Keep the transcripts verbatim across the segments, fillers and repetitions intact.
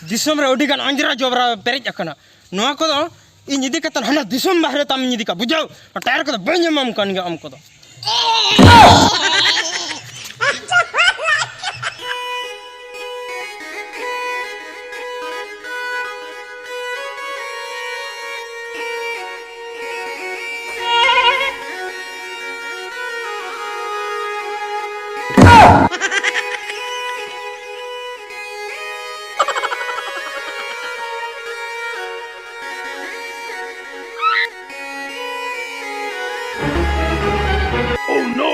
ᱫᱤᱥᱚᱢ ᱨᱮ ᱟᱹᱰᱤ ᱜᱟᱱ ᱚᱸᱡᱽᱨᱟ ᱡᱚᱵᱽᱨᱟ ᱯᱮᱨᱮᱡ ᱟᱠᱟᱱᱟ᱾ ᱱᱚᱣᱟ ᱠᱚᱫᱚ ᱤᱧ ᱤᱫᱤ ᱠᱟᱛᱮ ᱦᱟᱱᱟ ᱫᱤᱥᱚᱢ ᱵᱟᱦᱨᱮ ᱛᱟᱢ ᱤᱧ ᱤᱫᱤ ᱠᱟᱜ, ᱵᱩᱡᱷᱟᱹᱣ? ᱚᱱᱟ ᱴᱟᱭᱟᱨ ᱠᱚᱫᱚ ᱵᱟᱹᱧ ᱮᱢᱟᱢ ᱠᱟᱱ ᱜᱮᱭᱟ ᱟᱢ ᱠᱚᱫᱚ᱾ Oh no!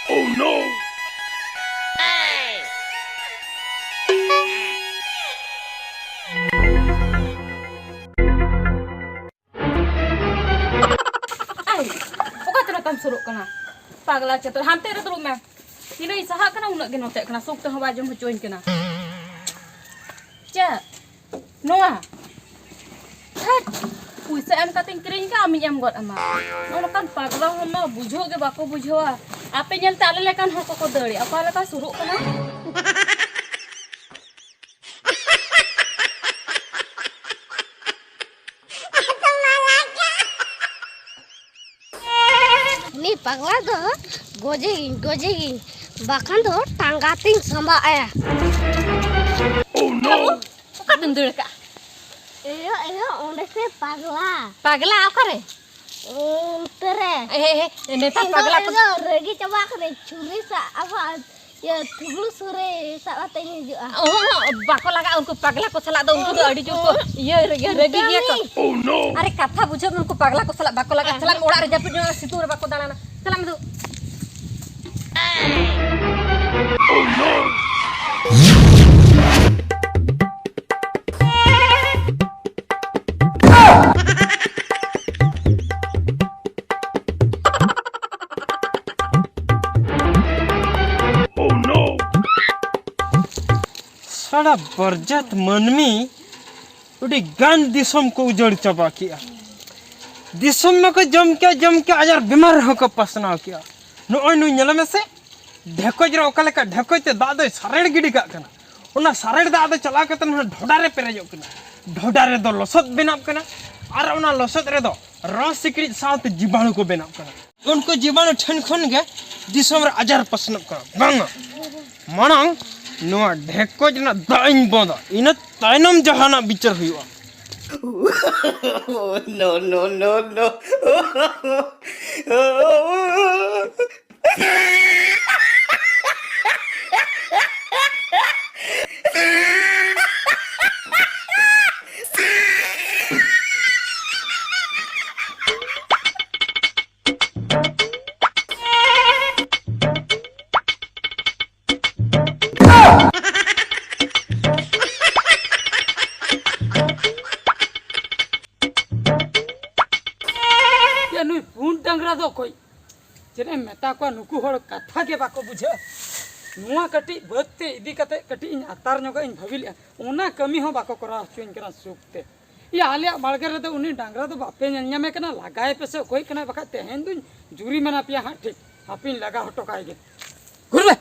Oh no! ᱟᱭ, ᱚᱠᱟ ᱛᱮ ᱱᱚᱛᱮᱢ ᱥᱩᱨᱩᱜ ᱠᱟᱱᱟ? ᱯᱟᱜᱽᱞᱟ ᱪᱟᱹᱛᱩᱨ, ᱦᱟᱱᱛᱮ ᱨᱮ ᱫᱩᱲᱩᱵ ᱢᱮ᱾ ᱛᱤᱱᱟᱹᱜ ᱤᱧ ᱥᱟᱦᱟᱜ ᱠᱟᱱᱟ, ᱩᱱᱟᱹᱜ ᱜᱮ ᱱᱚᱛᱮᱜ ᱠᱟᱱᱟ, ᱥᱩᱠ ᱛᱮᱦᱚᱸ ᱵᱟᱭ ᱡᱚᱢ ᱦᱚᱪᱚᱧ ᱠᱟᱱᱟ᱾ ᱪᱮᱫ? ᱱᱚᱣᱟ? ᱦᱟᱴ! ᱯᱩᱭᱥᱟᱹ ᱮᱢ ᱠᱟᱛᱮᱧ ᱠᱤᱨᱤᱧ ᱠᱟᱜᱼᱟ, ᱟᱢᱤᱧ ᱮᱢ ᱜᱚᱫ ᱟᱢᱟ᱾ ᱱᱚᱜᱼᱚ ᱱᱚᱝᱠᱟᱱ ᱯᱟᱜᱽᱞᱟ ᱦᱚᱲ ᱢᱟ ᱵᱩᱡᱷᱟᱹᱣ ᱜᱮ ᱵᱟᱠᱚ ᱵᱩᱡᱷᱟᱹᱣᱟ᱾ ᱟᱯᱮ ᱧᱮᱞᱛᱮ ᱟᱞᱮ ᱞᱮᱠᱟᱱ ᱦᱚᱲ ᱠᱚᱠᱚ ᱫᱟᱹᱲᱮᱜᱼᱟ᱾ ᱚᱠᱟ ᱞᱮᱠᱟ ᱥᱩᱨᱩᱜ ᱠᱟᱱᱟ? ᱩᱱᱤ ᱯᱟᱜᱽᱞᱟ ᱫᱚ ᱜᱚᱡᱮᱭᱤᱧ, ᱜᱚᱡᱮᱭᱤᱧ, ᱵᱟᱠᱷᱟᱱ ᱫᱚ ᱴᱟᱸᱜᱟ ᱛᱤᱧ ᱥᱟᱢᱵᱟᱜ ᱟᱭᱟ᱾ Oh no! ᱚᱠᱟᱛᱮᱢ ᱫᱟᱹᱲ ᱠᱟᱜᱼᱟ? ᱮᱭᱳ, ᱮᱭᱳ, ᱚᱸᱰᱮ ᱥᱮ ᱯᱟᱜᱽᱞᱟ᱾ ᱯᱟᱜᱽᱞᱟ ᱚᱠᱟᱨᱮ? ᱚᱱᱛᱮ ᱨᱮ᱾ ᱦᱮ, ᱦᱮ, ᱱᱮᱛᱟᱨ ᱤᱧ ᱫᱚ, ᱯᱟᱜᱽᱞᱟ ᱠᱚ ᱤᱧ ᱫᱚ ᱨᱟᱹᱜᱤ ᱪᱟᱵᱟ ᱠᱟᱹᱱᱟᱹᱧ᱾ ᱪᱷᱩᱨᱤ ᱥᱟᱵ ᱟᱵᱟᱨ ᱤᱭᱟᱹ ᱴᱷᱩᱜᱞᱩ ᱥᱩᱨ ᱨᱮ ᱥᱟᱵ ᱠᱟᱛᱮ ᱤᱧ ᱦᱤᱡᱩᱜᱼᱟ᱾ ᱚᱦᱚᱸ, ᱵᱟᱠᱚ ᱞᱟᱜᱟᱜᱼᱟ, ᱩᱱᱠᱩ ᱯᱟᱜᱽᱞᱟ ᱠᱚ ᱥᱟᱞᱟᱜ ᱫᱚ, ᱩᱱᱠᱩ ᱫᱚ ᱟᱹᱰᱤ ᱡᱳᱨ ᱠᱚ ᱤᱭᱟᱹ, ᱤᱭᱟᱹ, ᱨᱟᱹᱜᱤ ᱜᱮᱭᱟ ᱠᱚ᱾ ᱠᱩᱴᱟᱹᱢᱤ᱾ ᱟᱨᱮ, ᱠᱟᱛᱷᱟ ᱵᱩᱡᱷᱟᱹᱣ ᱢᱮ, ᱩᱱᱠᱩ ᱯᱟᱜᱽᱞᱟ ᱠᱚ ᱥᱟᱞᱟᱜ ᱵᱟᱠᱚ ᱞᱟᱜᱟᱜᱼᱟ᱾ ᱪᱟᱞᱟᱜ ᱢᱮ, ᱚᱲᱟᱜ ᱨᱮ ᱡᱟᱹᱯᱤᱫ ᱡᱚᱝ ᱟᱨ ᱥᱤᱛᱩᱝ ᱨᱮ ᱵᱟᱠᱚ ᱫᱟᱬᱟᱱᱟ᱾ ᱪᱟᱞᱟᱜ ᱢᱮ ᱫᱩ᱾ ᱥᱟᱲᱟ ᱵᱚᱨᱡᱟᱛ ᱢᱟᱹᱱᱢᱤ ᱟᱹᱰᱤ ᱜᱟᱱ ᱫᱤᱥᱚᱢ ᱠᱚ ᱩᱡᱟᱹᱲ ᱪᱟᱵᱟ ᱠᱮᱜᱼᱟ᱾ ᱫᱤᱥᱚᱢ ᱢᱟᱠᱚ ᱡᱚᱢ ᱠᱮᱜᱼᱟ, ᱡᱚᱢ ᱠᱮᱜᱼᱟ, ᱟᱡᱟᱨ ᱵᱤᱢᱟᱨ ᱦᱚᱸᱠᱚ ᱯᱟᱥᱱᱟᱣ ᱠᱮᱜᱼᱟ᱾ ᱱᱚᱜᱼᱚᱭ ᱱᱩᱭ ᱧᱮᱞᱮ ᱢᱮᱥᱮ, ᱰᱷᱮᱠᱚᱡ ᱨᱮ ᱚᱠᱟ ᱞᱮᱠᱟ ᱰᱷᱮᱠᱚᱡ ᱛᱮ ᱫᱟᱜ ᱫᱚᱭ ᱥᱟᱨᱮᱲ ᱜᱤᱰᱤ ᱠᱟᱜ ᱠᱟᱱᱟ, ᱚᱱᱟ ᱥᱟᱨᱮᱲ ᱫᱟᱜ ᱫᱚ ᱪᱟᱞᱟᱣ ᱠᱟᱛᱮ ᱱᱚᱣᱟ ᱰᱷᱚᱰᱟ ᱨᱮ ᱯᱮᱨᱮᱡᱚᱜ ᱠᱟᱱᱟ᱾ ᱰᱷᱚᱰᱟ ᱨᱮᱫᱚ ᱞᱚᱥᱚᱫ ᱵᱮᱱᱟᱜ ᱠᱟᱱᱟ, ᱟᱨ ᱚᱱᱟ ᱞᱚᱥᱚᱫ ᱨᱮᱫᱚ ᱨᱚ ᱥᱤᱠᱲᱤᱡ ᱥᱟᱶᱛᱮ ᱡᱤᱵᱟಣᱩ ᱠᱚ ᱵᱮᱱᱟᱜ ᱠᱟᱱᱟ᱾ ᱩᱱᱠᱩ ᱡᱤᱵᱟᱱᱩ ᱴᱷᱮᱱ ᱠᱷᱚᱱ ᱜᱮ ᱫᱤᱥᱚᱢ ᱨᱮ ᱟᱡᱟᱨ ᱯᱟᱥᱱᱟᱜ ᱠᱟᱱᱟ᱾ ᱵᱟᱝᱟ, ᱢᱟᱲᱟᱝ ᱱᱚᱣᱟ ᱰᱷᱮᱠᱚᱡ ᱨᱮᱱᱟᱜ ᱫᱟᱜ ᱤᱧ ᱵᱚᱱᱫᱟ, ᱤᱱᱟᱹ ᱛᱟᱭᱱᱚᱢ ᱡᱟᱦᱟᱱᱟᱜ ᱵᱤᱪᱟᱹᱨ ᱦᱩᱭᱩᱜᱼᱟ᱾ No, no, no, no. ᱭᱟ, ᱱᱩᱭ ᱯᱩᱸᱰ ᱰᱟᱝᱨᱟ ᱫᱚ ᱚᱠᱚᱭ? ᱪᱮᱫ ᱮᱢ ᱢᱮᱛᱟ ᱠᱚᱣᱟ, ᱱᱩᱠᱩ ᱦᱚᱲ ᱠᱟᱛᱷᱟ ᱜᱮ ᱵᱟᱠᱚ ᱵᱩᱡᱷᱟᱹᱜᱼᱟ᱾ ᱱᱚᱣᱟ ᱠᱟᱹᱴᱤᱡ ᱵᱟᱹᱫᱽ ᱛᱮ ᱤᱫᱤ ᱠᱟᱛᱮ ᱠᱟᱹᱴᱤᱡ ᱤᱧ ᱟᱛᱟᱨ ᱧᱚᱜᱟ ᱤᱧ ᱵᱷᱟᱹᱵᱤ ᱞᱮᱜᱼᱟ, ᱚᱱᱟ ᱠᱟᱹᱢᱤ ᱦᱚᱸ ᱵᱟᱠᱚ ᱠᱚᱨᱟᱣ ᱦᱚᱪᱚᱧ ᱠᱟᱱᱟ ᱥᱩᱠ ᱛᱮ᱾ ᱭᱟ, ᱟᱞᱮᱭᱟᱜ ᱵᱟᱲᱜᱮ ᱨᱮᱫᱚ ᱩᱱᱤ ᱰᱟᱝᱨᱟ ᱫᱚ ᱵᱟᱯᱮ ᱧᱮᱞ ᱧᱟᱢᱮ ᱠᱟᱱᱟ, ᱞᱟᱜᱟᱭ ᱯᱮᱥᱮ ᱚᱠᱚᱭ ᱠᱟᱱᱟᱭ, ᱵᱟᱠᱷᱟᱡ ᱛᱮᱦᱮᱧ ᱫᱩᱧ ᱡᱩᱨᱤᱢᱟᱱᱟ ᱯᱮᱭᱟ ᱦᱟᱸᱜ ᱴᱷᱤᱠ᱾ ᱦᱟᱯᱮᱧ ᱞᱟᱜᱟ ᱦᱚᱴᱚ ᱠᱟᱭ ᱜᱮ᱾ ᱜᱷᱩᱨ ᱢᱮ᱾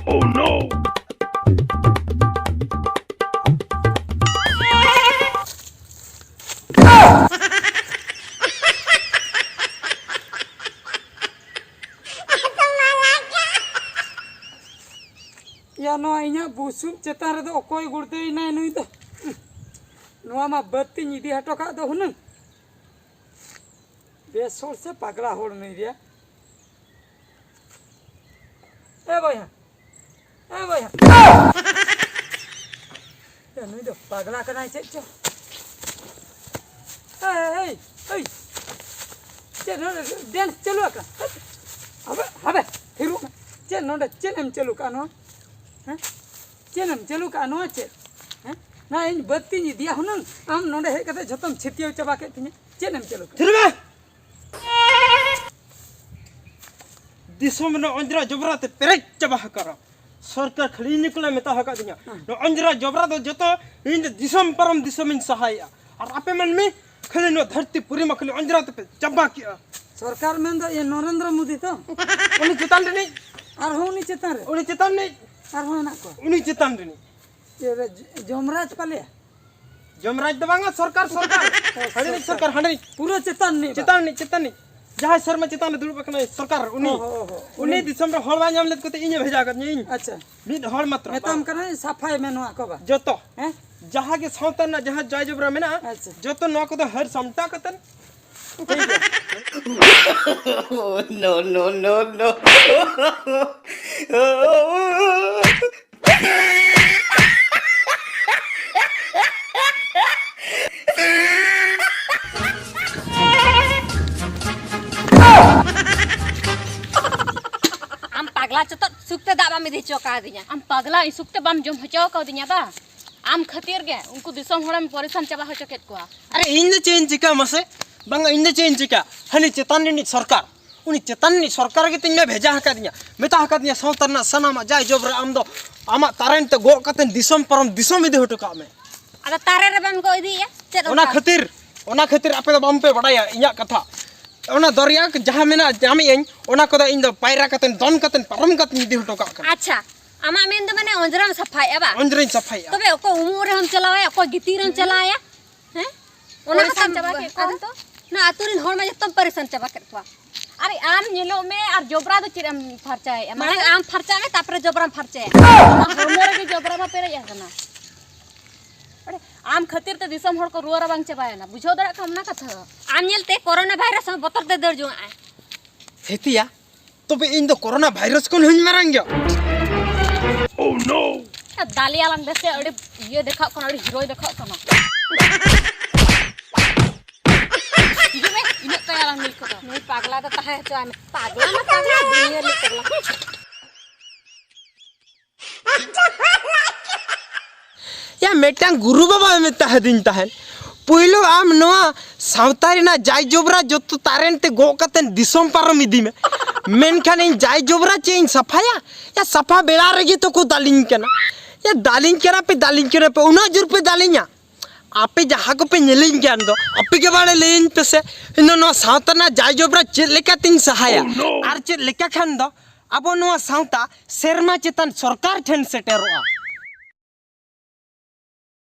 Oh no! ᱱᱚᱣᱟ ᱤᱧᱟᱹᱜ ᱵᱩᱥᱩᱵ ᱪᱮᱛᱟᱱ ᱨᱮᱫᱚ ᱚᱠᱚᱭ ᱜᱩᱲᱫᱟᱹᱭᱮᱱᱟᱭ ᱱᱩᱭ ᱫᱚ? ᱱᱚᱣᱟ ᱢᱟ ᱵᱟᱹᱫᱽ ᱛᱤᱧ ᱤᱫᱤ ᱦᱚᱴᱚ ᱠᱟᱜ ᱫᱚ ᱦᱩᱱᱟᱹᱝ᱾ ᱵᱮᱥ ᱦᱚᱲ ᱥᱮ ᱯᱟᱜᱽᱞᱟ ᱦᱚᱲ ᱱᱩᱭ ᱨᱮᱭᱟᱜ? ᱮ ᱵᱚᱭᱦᱟ, ᱮ ᱵᱚᱭᱦᱟ᱾ ᱮ, ᱱᱩᱭ ᱫᱚ ᱯᱟᱜᱽᱞᱟ ᱠᱟᱱᱟᱭ ᱪᱮᱫ ᱪᱚ᱾ ᱮ, ᱮᱭ, ᱮᱭ᱾ ᱪᱮᱫ ᱱᱚᱰᱮ ᱰᱮᱱᱥ ᱪᱟᱹᱞᱩ ᱟᱠᱟᱱᱟ? ᱦᱟᱵᱮ, ᱦᱟᱵᱮ, ᱛᱷᱤᱨᱚᱜ ᱢᱮ᱾ ᱪᱮᱫ ᱱᱚᱰᱮ ᱪᱮᱫ ᱮᱢ ᱪᱟᱹᱞᱩ ᱠᱟᱜᱼᱟ ᱱᱚᱣᱟ? ᱦᱮᱸ? ᱪᱮᱫ ᱮᱢ ᱪᱟᱹᱞᱩ ᱠᱟᱜᱼᱟ ᱱᱚᱣᱟ ᱪᱮᱫ? ᱦᱮᱸ? ᱱᱟ ᱤᱧ ᱵᱟᱹᱫᱽ ᱛᱤᱧ ᱤᱫᱤᱭᱟ ᱦᱩᱱᱟᱹᱝ, ᱟᱢ ᱱᱚᱰᱮ ᱦᱮᱡ ᱠᱟᱛᱮ ᱡᱷᱚᱛᱚᱢ ᱪᱷᱤᱛᱤᱭᱟᱹᱣ ᱪᱟᱵᱟ ᱠᱮᱫ ᱛᱤᱧᱟ᱾ ᱪᱮᱫ ᱮᱢ ᱪᱟᱹᱞᱩ ᱠᱟᱜᱼᱟ? ᱛᱷᱤᱨ ᱢᱮ! ᱫᱤᱥᱚᱢ ᱨᱮᱱᱟᱜ ᱚᱸᱡᱽᱨᱟ ᱡᱚᱵᱽᱨᱟ ᱛᱮ ᱯᱮᱨᱮᱡ ᱪᱟᱵᱟ ᱟᱠᱟᱱᱟ᱾ ᱥᱚᱨᱠᱟᱨ ᱠᱷᱟᱹᱞᱤ ᱤᱧ ᱠᱚᱞᱮ ᱢᱮᱛᱟ ᱟᱠᱟᱫ ᱫᱤᱧᱟ᱾ ᱦᱮᱸ᱾ ᱱᱚᱣᱟ ᱚᱸᱡᱽᱨᱟ ᱡᱚᱵᱽᱨᱟ ᱫᱚ ᱡᱚᱛᱚ ᱤᱧ ᱫᱚ ᱫᱤᱥᱚᱢ ᱯᱟᱨᱚᱢ ᱫᱤᱥᱚᱢᱤᱧ ᱥᱟᱦᱟᱭᱮᱫᱼᱟ᱾ ᱟᱨ ᱟᱯᱮ ᱢᱟᱹᱱᱢᱤ ᱠᱷᱟᱹᱞᱤ ᱱᱚᱣᱟ ᱫᱷᱟᱹᱨᱛᱤ ᱯᱩᱨᱤ ᱢᱟ ᱠᱷᱟᱹᱞᱤ ᱚᱸᱡᱽᱨᱟ ᱛᱮᱯᱮ ᱪᱟᱵᱟ ᱠᱮᱜᱼᱟ᱾ ᱥᱚᱨᱠᱟᱨ ᱢᱮᱱᱫᱚ ᱤᱭᱟᱹ ᱱᱚᱨᱮᱱᱫᱨᱚ ᱢᱳᱫᱤ ᱛᱚ? ᱩᱱᱤ ᱪᱮᱛᱟᱱ ᱨᱤᱱᱤᱡ᱾ ᱟᱨᱦᱚᱸ ᱩᱱᱤ ᱪᱮᱛᱟᱱ ᱨᱮ? ᱩᱱᱤ ᱪᱮᱛᱟᱱ ᱨᱤᱱᱤᱡ᱾ ᱟᱨᱦᱚᱸ ᱦᱮᱱᱟᱜ ᱠᱚᱣᱟ? ᱩᱱᱤ ᱪᱮᱛᱟᱱ ᱨᱤᱱᱤᱡ᱾ ᱤᱭᱟᱹ ᱨᱮ ᱡᱚ-, ᱡᱚᱢᱨᱟᱡᱽ ᱯᱟᱞᱮᱭᱟ? ᱡᱚᱢᱨᱟᱡᱽ ᱫᱚ ᱵᱟᱝᱟ, ᱥᱚᱨᱠᱟᱨ, ᱥᱚᱨᱠᱟᱨ᱾ ᱚ, ᱦᱟᱸᱰᱮ ᱨᱤᱱᱤᱡ ᱥᱚᱨᱠᱟᱨ᱾ ᱥᱚᱨᱠᱟᱨ, ᱦᱟᱸᱰᱮ ᱨᱤᱱᱤᱡ᱾ ᱯᱩᱨᱟᱹ ᱪᱮᱛᱟᱱ ᱨᱤᱱᱤᱡ ᱵᱟ? ᱪᱮᱛᱟᱱ ᱨᱤᱱᱤᱡ, ᱪᱮᱛᱟᱱ ᱨᱤᱱᱤᱡ᱾ ᱡᱟᱦᱟᱸᱭ ᱥᱮᱨᱢᱟ ᱪᱮᱛᱟᱱ ᱨᱮ ᱫᱩᱲᱩᱵ ᱟᱠᱟᱱᱟᱭ ᱥᱚᱨᱠᱟᱨ, ᱩᱱᱤ, ᱚ, ᱦᱚ, ᱚ, ᱦᱚ᱾ ᱩᱱᱤ ᱩᱱᱤ ᱫᱤᱥᱚᱢ ᱨᱮ ᱦᱚᱲ ᱵᱟᱭ ᱧᱟᱢ ᱞᱮᱫ ᱠᱚᱛᱮ ᱤᱧᱮ ᱵᱷᱮᱡᱟ ᱟᱠᱟᱫᱤᱧᱟ, ᱤᱧ᱾ ᱟᱪᱪᱷᱟ᱾ ᱢᱤᱫ ᱦᱚᱲ ᱢᱟᱛᱨᱚ᱾ ᱢᱮᱛᱟᱢ ᱠᱟᱱᱟᱭ ᱥᱟᱯᱷᱟᱭ ᱢᱮ ᱱᱚᱣᱟ ᱠᱚ ᱵᱟ᱾ ᱡᱚᱛᱚ᱾ ᱦᱮᱸ? ᱡᱟᱦᱟᱸ ᱜᱮ ᱥᱟᱶᱛᱟ ᱨᱮᱱᱟᱜ ᱡᱟᱦᱟᱸ ᱡᱟᱭ ᱡᱚᱵᱽᱨᱟ ᱢᱮᱱᱟᱜᱼᱟ, ᱟᱪᱪᱷᱟ᱾ ᱡᱚᱛᱚ ᱱᱚᱣᱟ ᱠᱚᱫᱚ ᱦᱟᱹᱨ ᱥᱟᱢᱴᱟᱣ ᱠᱟᱛᱮᱱ᱾ ᱴᱷᱤᱠ ᱜᱮᱭᱟ᱾ Oh, no, no, no, no. ᱟᱢ ᱯᱟᱜᱽᱞᱟ ᱪᱚᱛᱚᱫ ᱥᱩᱠ ᱛᱮ ᱫᱟᱜ ᱵᱟᱢ ᱤᱫᱤ ᱦᱚᱪᱚ ᱠᱟᱣᱫᱤᱧᱟ᱾ ᱟᱢ ᱯᱟᱜᱽᱞᱟ ᱤᱧ ᱥᱩᱠ ᱛᱮ ᱵᱟᱢ ᱡᱚᱢ ᱦᱚᱪᱚ ᱠᱟᱣᱫᱤᱧᱟ ᱵᱟ? ᱟᱢ ᱠᱷᱟᱹᱛᱤᱨ ᱜᱮ ᱩᱱᱠᱩ ᱫᱤᱥᱚᱢ ᱦᱚᱲᱮᱢ ᱯᱚᱨᱤᱥᱟᱱ ᱪᱟᱵᱟ ᱦᱚᱪᱚ ᱠᱮᱫ ᱠᱚᱣᱟ᱾ ᱟᱨᱮ, ᱤᱧ ᱫᱚ ᱪᱮᱫ ᱤᱧ ᱪᱤᱠᱟ ᱢᱟᱥᱮ? ᱵᱟᱝᱟ, ᱤᱧ ᱫᱚ ᱪᱮᱫ ᱤᱧ ᱪᱤᱠᱟ? ᱦᱟᱹᱱᱤ ᱪᱮᱛᱟᱱ ᱨᱤᱱᱤᱡ ᱥᱚᱨᱠᱟᱨ, ᱩᱱᱤ ᱪᱮᱛᱟᱱ ᱨᱤᱱᱤᱡ ᱥᱚᱨᱠᱟᱨ ᱜᱮ ᱛᱤᱧ ᱢᱮ ᱵᱷᱮᱡᱟ ᱟᱠᱟᱫᱤᱧᱟ, ᱢᱮᱛᱟ ᱟᱠᱟᱫᱤᱧᱟ, ᱥᱟᱶᱛᱟ ᱨᱮᱱᱟᱜ ᱥᱟᱱᱟᱢᱟᱜ ᱡᱟᱭ ᱡᱚᱵᱽᱨᱟ ᱟᱢ ᱫᱚ ᱟᱢᱟᱜ ᱛᱟᱨᱮᱱ ᱛᱮ ᱜᱚᱜ ᱠᱟᱛᱮ ᱫᱤᱥᱚᱢ ᱯᱟᱨᱚᱢ ᱫᱤᱥᱚᱢ ᱤᱫᱤ ᱦᱚᱴᱚ ᱠᱟᱜ ᱢᱮ᱾ ᱟᱫᱚ ᱛᱟᱨᱮᱱ ᱨᱮ ᱵᱟᱢ ᱜᱚᱜ ᱤᱫᱤᱭᱮᱫᱼᱟ? ᱪᱮᱫ ᱚᱱᱟ ᱚᱱᱠᱟ? ᱠᱷᱟᱹᱛᱤᱨ, ᱚᱱᱟ ᱠᱷᱟᱹᱛᱤᱨ ᱟᱯᱮ ᱫᱚ ᱵᱟᱝ ᱯᱮ ᱵᱟᱰᱟᱭᱟ ᱤᱧᱟᱹᱜ ᱠᱟᱛᱷᱟ᱾ ᱚᱱᱟ ᱫᱚᱨᱭᱟ ᱡᱟᱦᱟᱸ ᱢᱮᱱᱟᱜᱼᱟ, ᱧᱟᱢᱮᱜ ᱟᱹᱧ, ᱚᱱᱟ ᱠᱚᱫᱚ ᱤᱧ ᱫᱚ ᱯᱟᱭᱨᱟ ᱠᱟᱛᱮ, ᱫᱚᱱ ᱠᱟᱛᱮ, ᱯᱟᱨᱚᱢ ᱠᱟᱛᱮ ᱤᱧ ᱤᱫᱤ ᱦᱚᱴᱚ ᱠᱟᱜ ᱠᱟᱱᱟ᱾ ᱟᱪᱪᱷᱟ, ᱟᱢᱟᱜ ᱢᱮᱱ ᱫᱚ ᱢᱟᱱᱮ ᱚᱸᱡᱽᱨᱟᱢ ᱥᱟᱯᱷᱟᱭᱮᱫᱼᱟ ᱵᱟᱝ? ᱚᱸᱡᱽᱨᱟᱧ ᱥᱟᱯᱷᱟᱭᱮᱫᱼᱟ᱾ ᱛᱚᱵᱮ ᱚᱠᱚᱭ ᱩᱢᱩᱜ ᱨᱮᱦᱚᱸᱢ ᱪᱟᱞᱟᱣᱟ, ᱚᱠᱚᱭ ᱜᱤᱛᱤᱡ ᱨᱮᱦᱚᱸᱢ ᱪᱟᱞᱟᱣᱟ? ᱦᱮᱸ? ᱚᱱᱟ ᱯᱚᱨᱤᱥᱟᱱ ᱠᱟᱛᱷᱟᱢ ᱪᱟᱵᱟ ᱠᱮᱫ ᱠᱚᱣᱟᱢ ᱟᱫᱚ? ᱛᱚ? ᱱᱚᱣᱟ ᱟᱹᱛᱩ ᱨᱮᱱ ᱦᱚᱲ ᱢᱟ ᱡᱚᱛᱚᱢ ᱯᱚᱨᱤᱥᱟᱱ ᱪᱟᱵᱟ ᱠᱮᱫ ᱠᱚᱣᱟ᱾ ᱟᱨᱮ ᱟᱢ ᱧᱮᱞᱚᱜ ᱢᱮ ᱟᱨ ᱡᱚᱵᱽᱨᱟ ᱫᱚ ᱪᱮᱫ ᱮᱢ ᱯᱷᱟᱨᱪᱟᱭᱮᱫᱼᱟ? ᱢᱟᱲᱟᱝ ᱟᱢ ᱯᱷᱟᱨᱪᱟᱜ ᱢᱮ, ᱛᱟᱯᱚᱨᱮ ᱡᱚᱵᱽᱨᱟᱢ ᱯᱷᱟᱨᱪᱟᱭᱟ᱾ ᱟᱢᱟᱜ ᱦᱚᱲᱢᱚ ᱨᱮᱜᱮ ᱡᱚᱵᱽᱨᱟ ᱢᱟ ᱯᱮᱨᱮᱡ ᱟᱠᱟᱱᱟ᱾ ᱟᱨᱮ ᱟᱢ ᱠᱷᱟᱹᱛᱤᱨ ᱛᱮ ᱫᱤᱥᱚᱢ ᱦᱚᱲ ᱠᱚ ᱨᱩᱣᱟᱹ ᱨᱟᱵᱟᱝ ᱪᱟᱵᱟᱭᱮᱱᱟ, ᱵᱩᱡᱷᱟᱹᱣ ᱫᱟᱲᱮᱭᱟᱜ ᱠᱟᱱᱟᱢ ᱚᱱᱟ ᱠᱟᱛᱷᱟ ᱫᱚ? ᱟᱢ ᱧᱮᱞᱛᱮ ᱠᱳᱨᱳᱱᱟ ᱵᱷᱟᱭᱨᱟᱥ ᱦᱚᱸ ᱵᱚᱛᱚᱨ ᱛᱮ ᱫᱟᱹᱲ ᱡᱚᱝᱟᱜᱼᱟᱭ᱾ ᱦᱮᱛᱤᱭᱟ, ᱛᱚᱵᱮ ᱤᱧ ᱫᱚ ᱠᱳᱨᱳᱱᱟ ᱵᱷᱟᱭᱨᱟᱥ ᱠᱷᱚᱱ ᱦᱚᱸᱧ ᱢᱟᱨᱟᱝ ᱜᱮᱭᱟ᱾ Oh no! ᱫᱟᱞᱮ ᱟᱞᱟᱝ ᱵᱮᱥ ᱟᱹᱰᱤ ᱤᱭᱟᱹ ᱫᱮᱠᱷᱟᱜ ᱠᱟᱱᱟ, ᱟᱹᱰᱤ ᱦᱤᱨᱳᱭ ᱫᱮᱠᱷᱟᱜ ᱠᱟᱱᱟ᱾ ᱦᱤᱡᱩᱜ ᱢᱮ, ᱤᱱᱟᱹᱜ ᱛᱟᱭᱟ ᱟᱞᱟᱝ ᱱᱤᱛ ᱠᱚᱫᱚ᱾ ᱱᱩᱭ ᱯᱟᱜᱽᱞᱟ ᱫᱚ ᱛᱟᱦᱮᱸ ᱦᱚᱪᱚᱣᱟᱭ ᱢᱮ᱾ ᱯᱟᱜᱽᱞᱟ ᱢᱟ ᱯᱟᱜᱽᱞᱟ, ᱫᱩᱱᱤᱭᱟᱹ ᱨᱤᱱᱤᱡ ᱯᱟᱜᱽᱞᱟ᱾ ᱭᱟ, ᱢᱤᱫᱴᱟᱝ ᱜᱩᱨᱩ ᱵᱟᱵᱟᱭ ᱢᱮᱛᱟ ᱦᱟᱹᱫᱤᱧ ᱛᱟᱦᱮᱸᱫ, "ᱯᱳᱭᱞᱳ ᱟᱢ ᱱᱚᱣᱟ ᱥᱟᱶᱛᱟ ᱨᱮᱱᱟᱜ ᱡᱟᱭ ᱡᱚᱵᱽᱨᱟ ᱡᱚᱛᱚ ᱛᱟᱨᱮᱱ ᱛᱮ ᱜᱚᱜ ᱠᱟᱛᱮ ᱫᱤᱥᱚᱢ ᱯᱟᱨᱚᱢ ᱤᱫᱤ ᱢᱮ᱾" ᱢᱮᱱᱠᱷᱟᱱ ᱤᱧ ᱡᱟᱭ ᱡᱚᱵᱽᱨᱟ ᱪᱮᱫ ᱤᱧ ᱥᱟᱯᱷᱟᱭᱟ? ᱭᱟ, ᱥᱟᱯᱷᱟ ᱵᱮᱲᱟ ᱨᱮᱜᱮ ᱛᱚᱠᱚ ᱫᱟᱞᱤᱧ ᱠᱟᱱᱟ᱾ ᱭᱟ, ᱫᱟᱞᱤᱧ ᱠᱟᱱᱟ ᱯᱮ, ᱫᱟᱞᱤᱧ ᱠᱟᱱᱟ ᱯᱮ, ᱩᱱᱟᱹᱜ ᱡᱳᱨ ᱯᱮ ᱫᱟᱞᱤᱧᱟ? ᱟᱯᱮ ᱡᱟᱦᱟᱸ ᱠᱚᱯᱮ ᱧᱮᱞᱤᱧ ᱠᱟᱱ ᱫᱚ, ᱟᱯᱮ ᱜᱮ ᱵᱟᱲᱮ ᱞᱟᱹᱭᱟᱹᱧ ᱯᱮᱥᱮ, ᱤᱧ ᱫᱚ ᱱᱚᱣᱟ ᱥᱟᱶᱛᱟ ᱨᱮᱱᱟᱜ ᱡᱟᱭ ᱡᱚᱵᱽᱨᱟ ᱪᱮᱫ ᱞᱮᱠᱟᱛᱤᱧ ᱥᱟᱦᱟᱭᱟ? ᱟᱨ ᱪᱮᱫ ᱞᱮᱠᱟ ᱠᱷᱟᱱ ᱫᱚ ᱟᱵᱚ ᱱᱚᱣᱟ ᱥᱟᱶᱛᱟ ᱥᱮᱨᱢᱟ ᱪᱮᱛᱟᱱ ᱥᱚᱨᱠᱟᱨ ᱴᱷᱮᱱ ᱥᱮᱴᱮᱨᱚᱜᱼᱟ᱾